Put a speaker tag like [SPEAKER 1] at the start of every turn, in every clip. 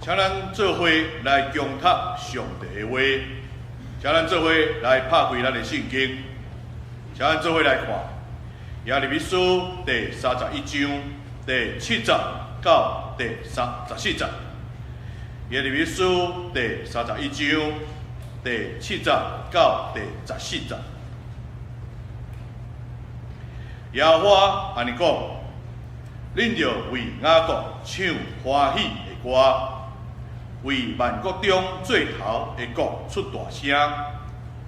[SPEAKER 1] 請咱做伙來恭讀上帝的話，請咱做伙來拍開咱的聖經，請咱做伙來看耶利米書第三十一章第七節到第三十四節。耶利米書第三十一章第七節到第十四節。耶和華按呢講：恁著為雅各唱歡喜的歌，為萬國中最頭的國出大聲，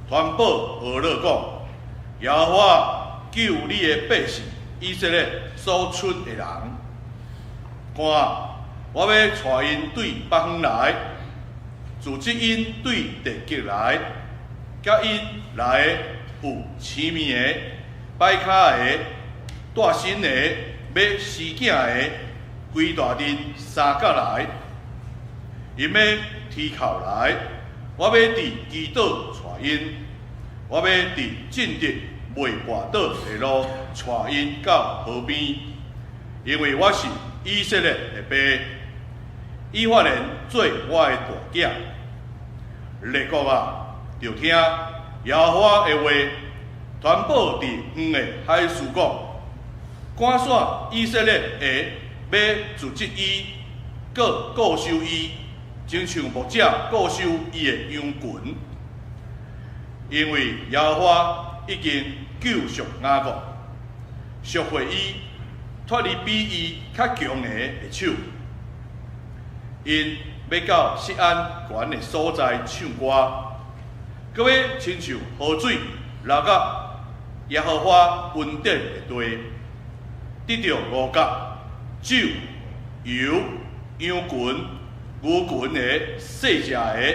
[SPEAKER 1] 傳報呵樂講：耶和華救你的百姓以色列所剩的人。看，我欲帶𪜶對北方來，組織𪜶對地極來，佮𪜶來的有青面的、擺跤的、帶身的、欲生囝的，規大陣三角來。𪜶欲提靠來，我欲佇基島帶𪜶，我欲佇進直袂跋倒的路帶𪜶到河邊，因為我是以色列的爸，以法蓮做我的大囝。列國啊，著聽耶和華的話，傳報佇遠的海事講，趕散以色列的，欲組織伊，閣顧守伊，親像牧者顧守伊的羊群。因為耶和華已經救贖雅各，贖回伊，脫離比伊較強的的手。𪜶欲到錫安懸的所在唱歌，閣欲親像河水流到耶和華恩典的地，得著五穀、酒、油、羊群、牛群的細隻的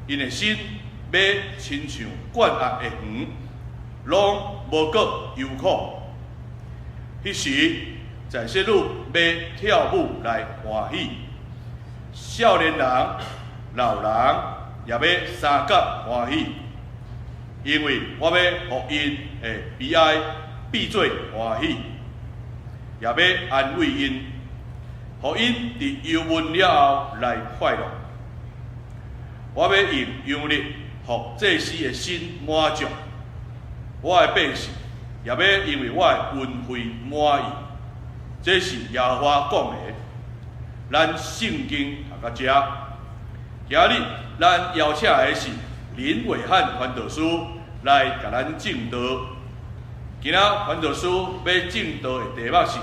[SPEAKER 1] ，𪜶的心欲親像灌壓的園，攏無閣憂苦。彼時，在世女欲跳舞來歡喜，少年人、老人也欲相佮歡喜，因為我欲予𪜶的悲哀變做歡喜，也欲安慰𪜶，予𪜶佇憂悶了後來快樂。我欲用陽曆予祭司的心滿足，我的百姓也欲因為我的恩惠滿意。這是耶和華講的。咱聖經讀到這，今日咱邀請的是林偉漢傳道師來共咱證道。今仔傳道師欲證道的題目是：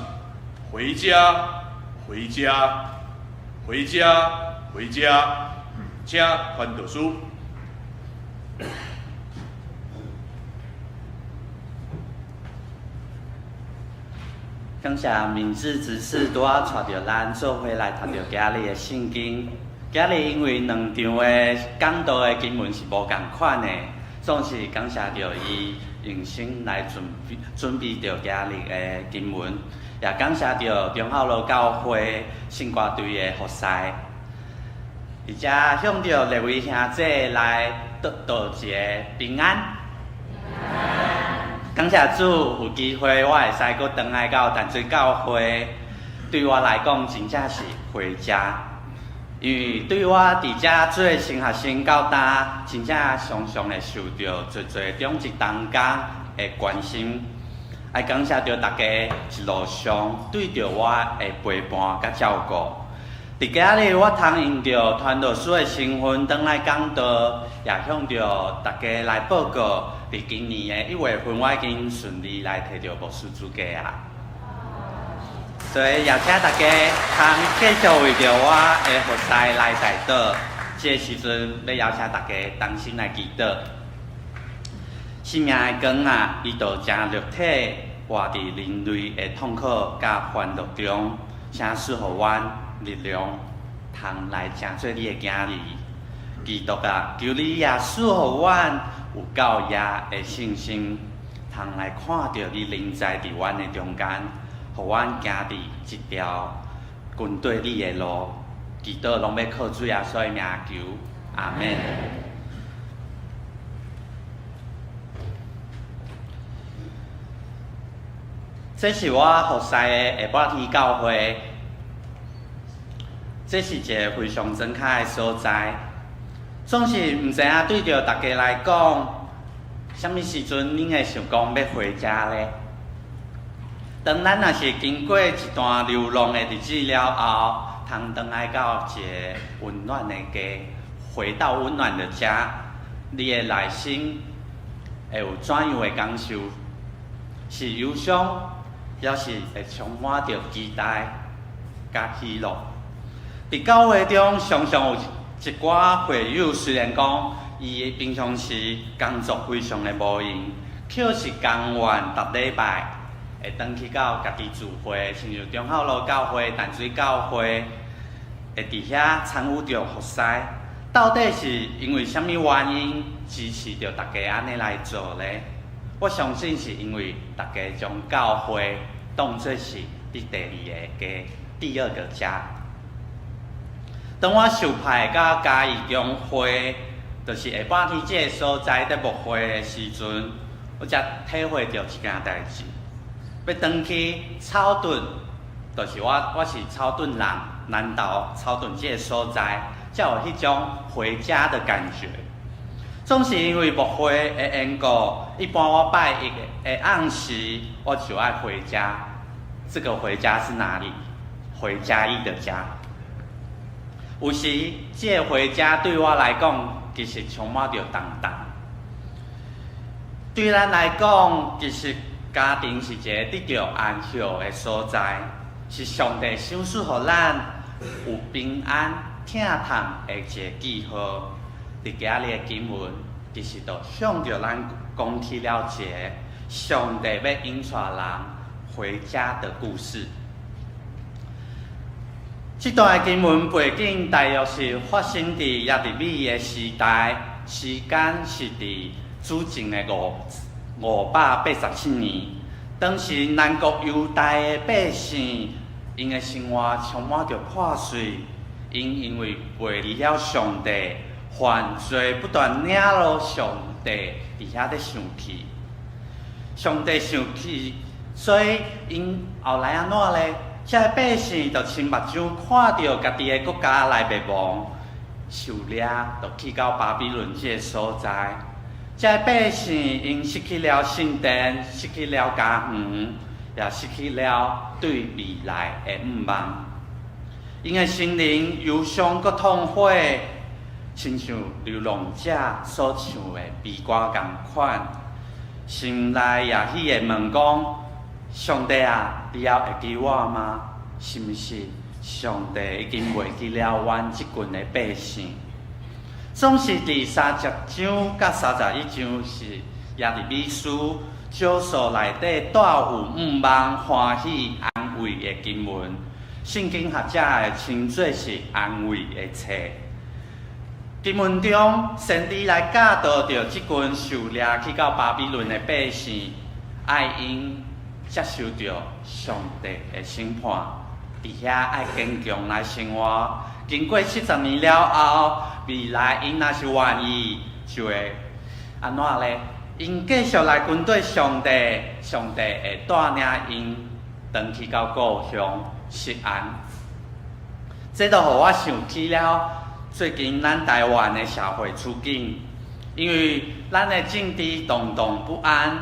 [SPEAKER 1] 回家，回家，回家，回家。請傳道師。
[SPEAKER 2] 感謝敏智執事拄仔帶著咱做伙來讀著今日的聖經。今日因為兩場的講道的經文是無仝款的，總是感謝著伊用心來準備準備著今日的經文，也感謝著中孝路教會聖歌隊的服侍。佇遮向著列位兄弟來道道一個平安。感謝主，有機會我會使閣轉來到淡水教會，對我來講真正是回家。因為對我佇遮做新學生到今，真正常常會受著濟濟長執同工的關心，愛感謝著大家一路上對著我的陪伴佮照顧。佇今日我通用著傳道師的身份轉來講道，也向著大家來報告，佇今年的一月份，我已經順利來提著牧師資格啊。所以也請大家通繼續為著我的服侍來代禱。這个時陣欲邀請大家同心來祈禱。生命的光啊，伊就誠肉體活佇人類的痛苦佮煩惱中，請賜予阮力量，通來成做你的囝兒。基督啊，求你也賜予阮有夠額的信心，通來看著你臨在佇阮的中間，予阮行佇這條跟綴你的路。祈禱攏欲靠主耶穌的名求，阿們。這是我服侍的下半天教會。這是一个非常莊跤的所在。總是毋知影對著大家來講，啥物時陣恁會想講欲回家咧？當咱若是經過一段流浪的日子了後，通轉來到一个溫暖的家，回到溫暖的家，你的內心會有怎樣的感受？是憂傷，抑是會充滿著期待佮喜樂？佇教會中，常常有一寡會友，雖然講伊平常時工作非常的無閒，卻是甘願逐禮拜會轉去到家己聚會，親像忠孝路教會、淡水教會，會佇遐參與著服侍。到底是因為啥物原因支持著大家按呢來做咧？我相信是因為大家將教會當做是你第二个家、第二個家。當我受派到嘉義中會，就是下半天這个所在佇牧會的時陣，我才體會著一件代誌。欲轉去草屯，就是我是草屯人，南投草屯這个所在，才有彼種回家的感覺。總是因為牧會的緣故，一般我拜一的暗時，我就愛回家。這個回家是哪裡？回嘉義的家。有時，這個回家對我來講，其實充滿著重擔。對咱來講，其實家庭是一个得著安息的所在，是上帝賞賜予咱有平安、疼痛的一个記號。佇今日的經文，其實就向著咱講起了一个上帝欲引帶人回家的故事。這段的經文背景大約是發生佇耶利米的時代，時間是佇主前的587年。當時南國猶大的百姓，𪜶的生活充滿著破碎，𪜶因為背離了上帝，犯罪不斷惹怒上帝，佇遐咧生氣。上帝生氣，所以𪜶後來按怎咧？這个百姓就親目睭看著家己的國家來滅亡，受掠就去到巴比倫這个所在。這个百姓𪜶失去了聖殿，失去了家園，也失去了對未來的向望。𪜶的心靈憂傷閣痛悔，親像流浪者所唱的悲歌仝款，心內也許會問講：上帝啊，你猶會記我嗎？是毋是上帝已經袂記了阮這群的百姓？總是佇30章佮31章是耶利米書少數內底帶有向望、歡喜、安慰的經文。聖經學者會稱做是安慰的冊。經文中，先知來教導著這群受掠去到巴比倫的百姓，愛𪜶接受著上帝的審判，佇遐愛堅強來生活。經過70年了後，未來𪜶若是願意，就會按怎咧？𪜶繼續來跟綴上帝，上帝會帶領𪜶轉去到故鄉錫安。這就予我想起了最近咱台灣的社會處境，因為咱的政治動盪不安，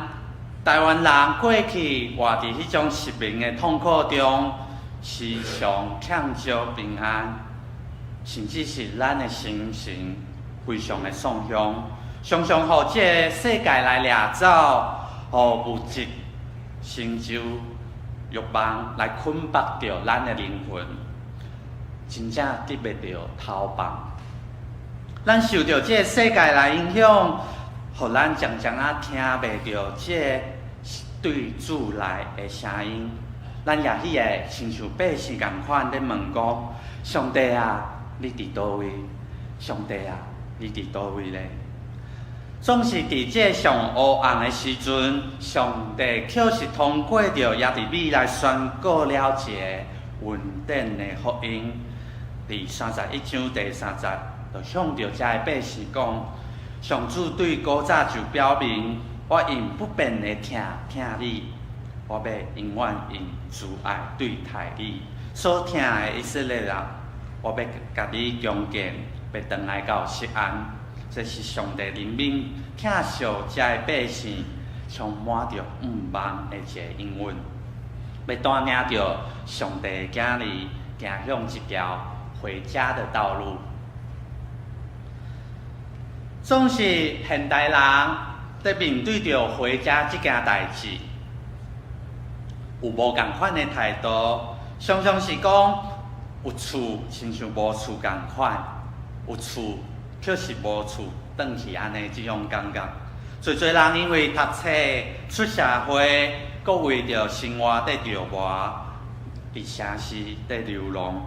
[SPEAKER 2] 台灣人過去活佇彼種失眠的痛苦中，時常欠少平安，甚至是咱的心神非常的喪傷，常常予這个世界來掠走，予物質成就欲望來捆綁著咱的靈魂，真正得袂著頭放。咱受著這个世界來影響，予咱漸漸仔聽袂著這个對主來的聲音。咱也許會親像百姓仝款咧問講：上帝啊，你佇佗位？上帝啊，你佇佗位咧？總是佇這上黑暗的時陣，上帝卻是通過著耶利米來宣告了一个恩典的福音。佇31章第3節，就向著遮个百姓講：上主對古早就表明，我用不變的疼疼你，我欲永遠用慈愛對待你。所疼的以色列人，我欲共你強健，欲轉來到錫安。這是上帝憐憫疼惜遮的百姓，充滿著向望的一个應允，欲帶領著上帝的囝兒行向這條回家的道路。總是現代人佇面對著回家這件代誌，有無仝款的態度，常常是講有厝親像無厝仝款，有厝卻是無厝轉去按呢這種感覺。濟濟人因為讀冊出社會，閣為著生活佇著磨，佇城市佇流浪。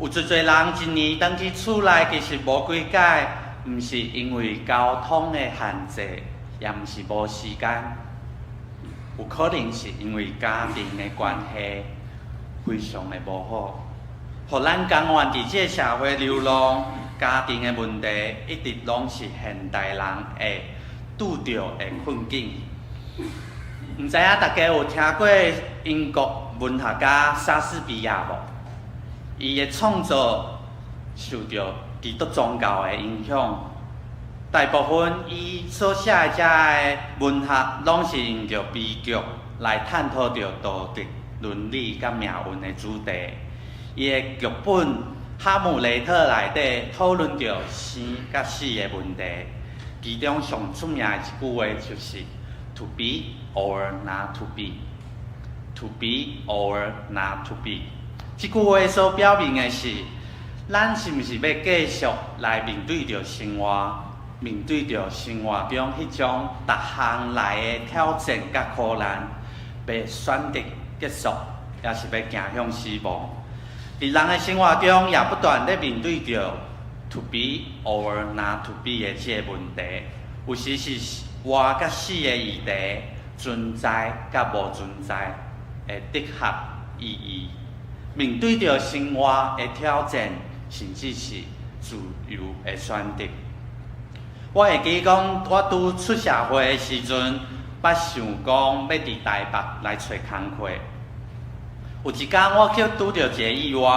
[SPEAKER 2] 有濟濟人一年轉去厝內，其實無幾擺，毋是因為交通的限制，也毋是無時間，有可能是因為家庭的關係非常的無好，予咱甘願佇這个社會流浪，家庭的問題一直攏是現代人會拄著的困境。毋知影大家有聽過英國文學家莎士比亞無？伊的創作受著基督宗教的影響，大部分伊所寫的遮的文學，攏是用著悲劇來探討著道德、倫理佮命運的主題。伊的劇本《哈姆雷特》內底討論著生佮死的問題，其中上出名的一句話就是“To be or not to be，To be or not to be”。這句話所表明的是，咱是毋是欲繼續來面對著生活，面對著生活中彼種逐項來的挑戰佮苦難，欲選擇結束，抑是欲行向死亡？佇人的生活中，也不斷咧面對著 to be or not to be 的這个問題。有時是活佮死的議題，存在佮無存在的哲學意義。面對著生活的挑戰，甚至是自由的選擇。我會記講，我拄出社會的時陣，捌想講欲佇台北來揣工課。有一工，我去拄著一个意外，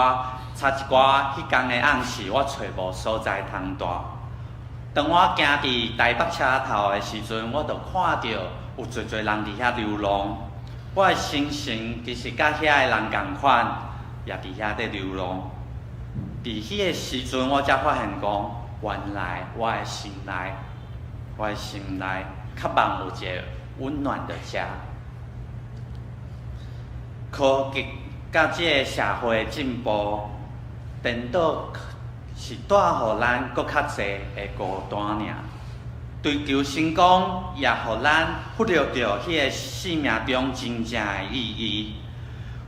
[SPEAKER 2] 差一寡彼工的暗時，我揣無所在通蹛。當我行佇台北車頭的時陣，我就看著有濟濟人佇遐流浪。我的心情其實佮遐的人仝款，也佇遐咧流浪。佇彼个時陣，我才發現講，原來我的心內，我的心內渴望有一个溫暖的家。科技佮這个社會進步，顛倒是帶予咱閣較濟的孤單爾。追求成功，也予咱忽略著彼个生命中真正的意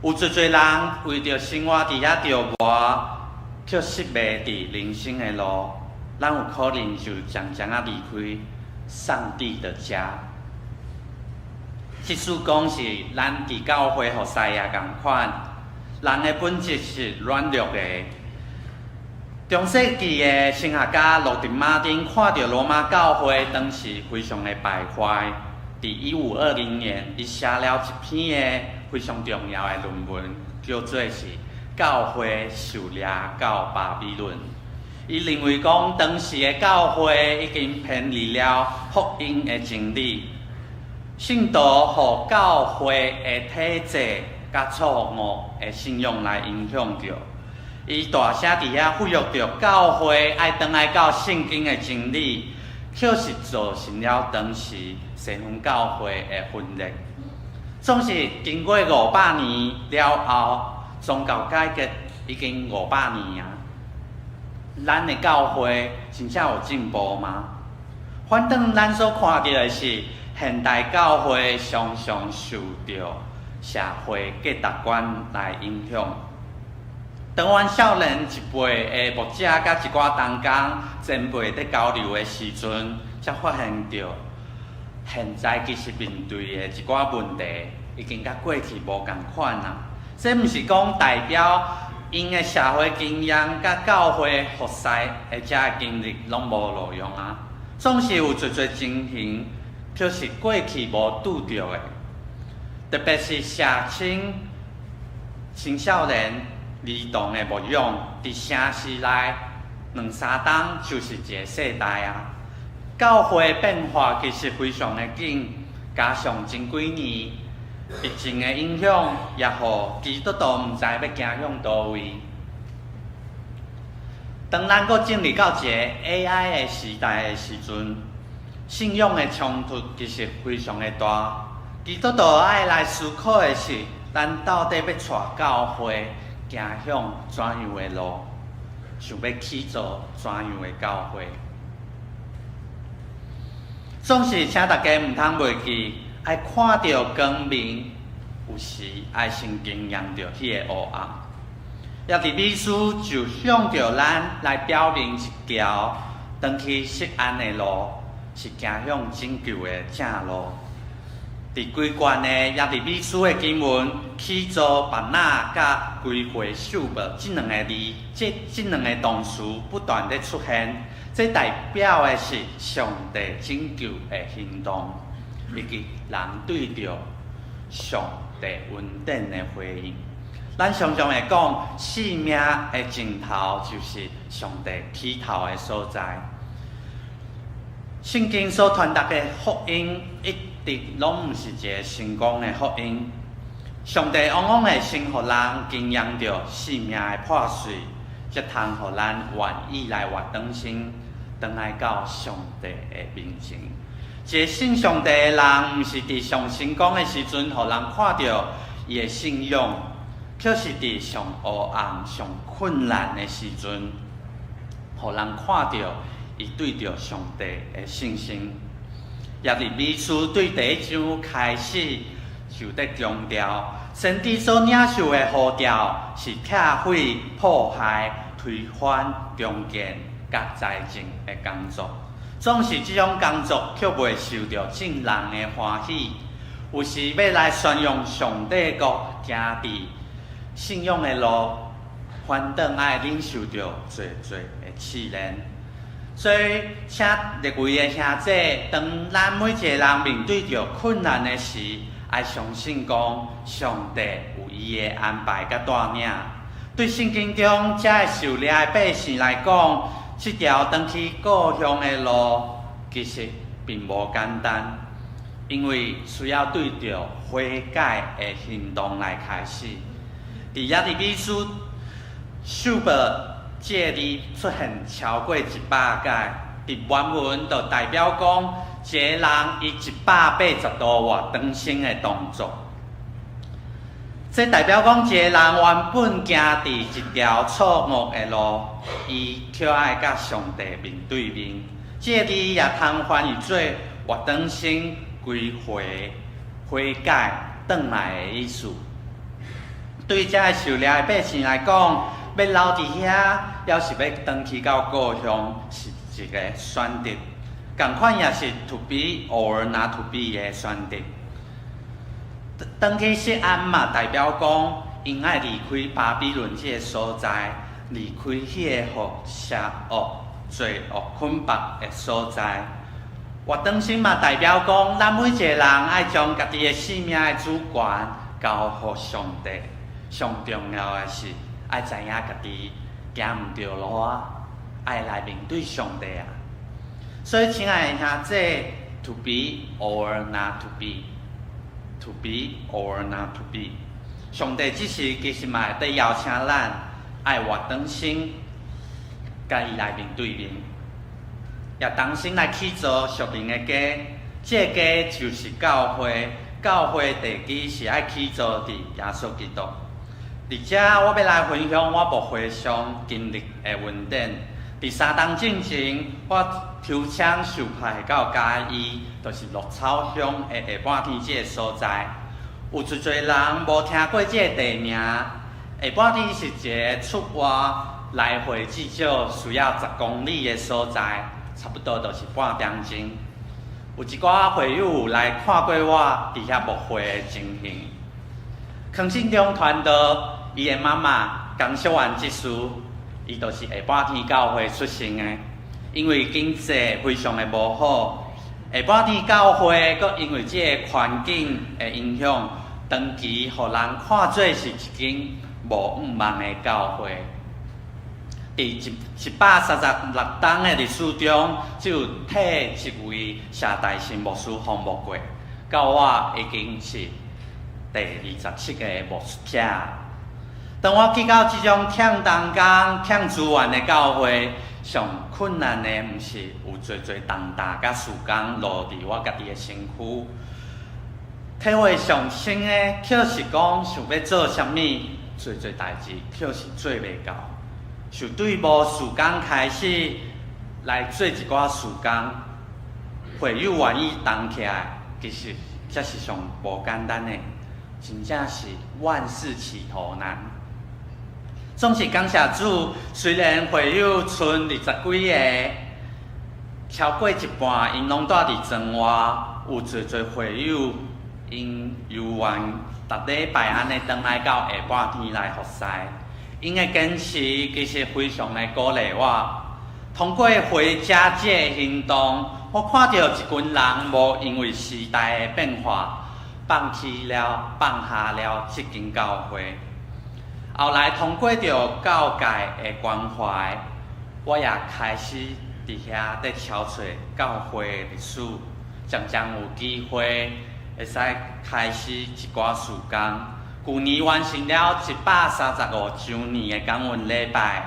[SPEAKER 2] 義。有濟濟人為著生活佇遐著磨，卻失迷佇人生的路。咱有可能就漸漸仔離開上帝的家。這使講是咱佇教會服侍也仝款，人的本質是軟弱的。中世紀的神學家羅德馬丁看著羅馬教會當時非常的敗壞，佇1520年，伊寫了一篇的非常重要的論文，叫做是《教會受掠到巴比倫》。伊認為講當時的教會已經偏離了福音的真理，信徒予教會的體制佮錯誤的信仰來影響著。伊大聲佇遐呼籲著教會愛轉來到聖經的真理，卻是造成了當時西方教會的分裂。總是經過500年了後，宗教改革已經五百年啊，咱的教會真正有進步嗎？反轉咱所看著的是，現代教會常常受著社會價值觀來影響。當阮少年一輩的牧者佮一寡同工前輩佇交流的時陣，才發現著現在其實面對的一寡問題，已經佮過去無仝款啊。這毋是講代表𪜶的社會經驗佮教會服侍的這个經歷攏無路用啊。總是有濟濟情形，卻是過去無拄著的，特別是社青青少年。兒童的牧養，佇城市內兩三冬就是一个世代啊。教會變化其實非常的緊，加上前幾年疫情的影響，也予基督徒毋知欲行向佗位。當咱閣進入到一個 AI 的時代的時陣，信仰的衝突其實非常的大。基督徒愛來思考的是，咱到底欲帶教會行向怎樣的路，想欲起造怎樣的教會？總是請大家毋通袂記，愛看著光明，有時愛先經驗著彼个烏暗。耶利米書就向著咱來表明一條轉去錫安的路，是行向拯救的正路。佇規卷的耶利米書的經文，起造縛衲佮歸回受縛這兩个字，這兩个動詞不斷咧出現，這代表的是上帝拯救的行動，以及人對著上帝恩典的回應。咱常常會講，生命的盡頭就是上帝起頭的所在。聖經所傳達的福音，一直攏毋是一个成功的福音。上帝往往會先予人經驗著生命的破碎，才通予咱願意來活轉身，轉來到上帝的面前。一个信上帝的人，毋是佇上成功的時陣，予人看著伊的信仰，卻是佇上黑暗、上困難的時陣，予人看著伊對著上帝的信心。耶利米書對第一章開始就佇強調，先知所領受的呼召是拆毀、破壞、推翻、重建佮栽種的工作。總是這種工作卻袂受著眾人的歡喜。有時欲來宣揚上帝國，行佇信仰的路，反轉愛忍受著濟濟的試煉。所以，請列位的兄弟，當咱每一個人面對著困難的時，愛相信講上帝有伊的安排佮帶領。對聖經中這个受掠的百姓來講，這條轉去故鄉的路其實並無簡單，因為需要對著悔改的行動來開始。佇耶利米書受縛這个字出現超過100擺，佇原文就代表講，一个人以180度活轉身的動作。這代表講，一个人原本行佇一條錯誤的路，伊卻愛佮上帝面對面。這个字也通翻譯做活轉身、歸回、悔改、轉來的意思。對這个受掠的百姓來講，欲留佇遐，抑是欲轉去到故鄉，是一个選擇。仝款也是 to be or not to be 的選擇。轉去錫安嘛，代表講，𪜶愛離開巴比倫這个所在，離開彼个予邪惡、罪惡捆綁的所在。活轉身嘛，代表講，咱每一个人愛將家己的生命的主權交予上帝。上重要的是，愛知影家己行毋著路啊，愛來面對上帝啊。所以，親愛的兄弟，to be or not to be，to be or not to be。上帝這時其實嘛會佇邀請咱，愛活轉身，佮伊來面對面，也重新來起造屬靈的家。這个家就是教會，教會地基是愛起造佇耶穌基督。佇遮，我欲來分享我牧會上經歷的恩典。佇3冬進前，我抽籤受派到嘉義，就是鹿草鄉的下半天這个所在。有濟濟人無聽過這个地名。下半天是一個出外來回至少需要10公里的所在，差不多就是半點鐘。有一寡會友來看過我佇遐牧會的情形。康信中傳道，伊的媽媽江淑婉執事，伊就是下半天教會出身的。因為經濟非常的無好，下半天教會閣因為這个環境的影響，長期予人看做是一間無向望的教會。佇136冬的歷史中，只有替一位謝大信牧師服務過，到我已經是第27個牧者。當我去到這種欠同工、欠資源的教會，上困難的毋是有濟濟重擔佮事工落佇我家己的身軀，體會上深的，卻是講想欲做啥物，濟濟代誌卻是做袂到。就對無事工開始來做一寡事工，會友願意同起來，其實這是上無簡單的，真正是萬事起頭難。總是感謝主，雖然會友賰20幾個，超過一半𪜶攏住佇庄外，有濟濟會友𪜶猶願逐禮拜按呢轉來到下半天來服侍。𪜶的堅持其實非常的鼓勵我。通過回家這个行動，我看著一群人無因為時代的變化，放棄了、放下了這間教會。後來通過著教界的關懷，我也開始佇遐咧抄揣教會的歷史，漸漸有機會會使開始一寡事工。舊年完成了135週年的感恩禮拜。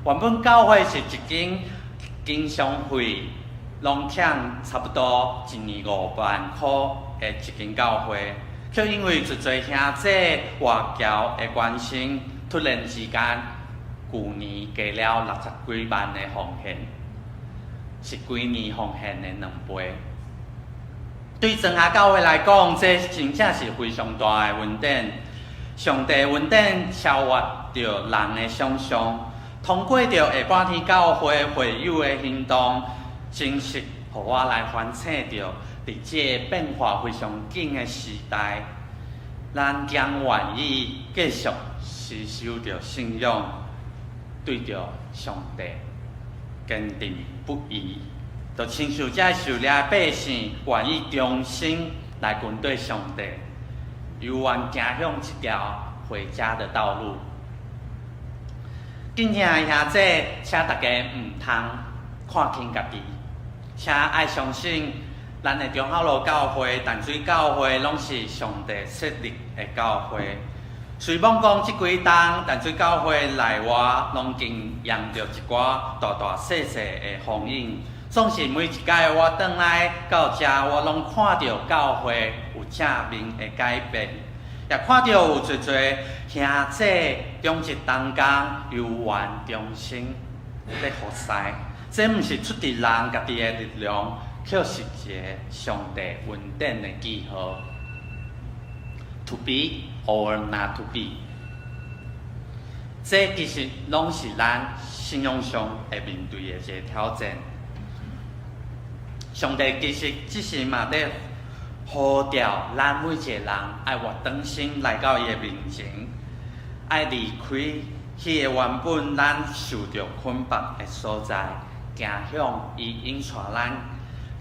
[SPEAKER 2] 原本教會是一間經常費攏欠差不多一年5萬箍的一間教會，卻因為濟濟兄弟華僑的關心，突然之間，舊年加了60幾萬的奉獻，是規年奉獻的2倍。對莊下教會來講，這真正是非常大的恩典。上帝恩典超越著人的想像，通過著下半天教會會友的行動，真實予我來反省著，佇這个變化非常緊的時代，咱將願意繼續持守著信仰，對著上帝堅定不移，就親像這受掠的百姓願意忠心來跟綴上帝，猶願行向這條回家的道路。敬聽的兄弟，請大家毋通看輕家己，請愛相信咱的中孝路教會、淡水教會攏是上帝設立的教會。雖罔講這幾冬淡水教會內外攏經驗著一寡大大細細的風雨，總是每一擺我轉來到遮，我攏看著教會有正面的改變，也看著有濟濟兄弟忠實同工猶原忠心咧服侍。這毋是出佇人家己的力量，卻是一个上帝恩典的記號。To be or not to be，這其實攏是咱信仰上會面對的一个挑戰。上帝其實這時嘛咧呼召咱每一个人愛活轉身來到伊的面前，愛離開彼個原本咱受著捆綁的所在，行向伊引帶咱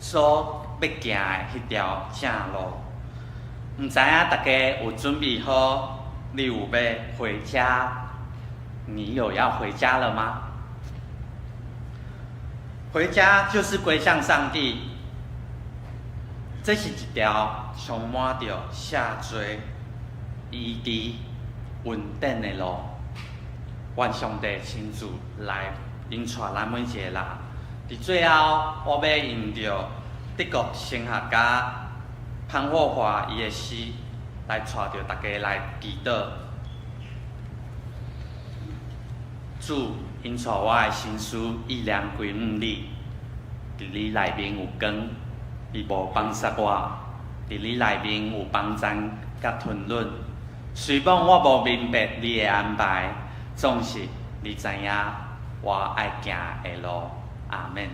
[SPEAKER 2] 所欲行的彼條正路。毋知影大家有準備好？你有欲回家？你有要回家了嗎？回家就是歸向上帝，這是一條充滿著赦罪、醫治、恩典的路。願上帝親自來引帶咱每一個人。佇最後，我欲用著德國神學家潘霍華伊的詩來帶著大家來祈禱。主引帶我的心思意念歸向你，佇你內面有光，伊無放殺我；佇你內面有幫贊佮吞忍。雖罔我無明白你的安排，總是你知影我愛行的路。阿們。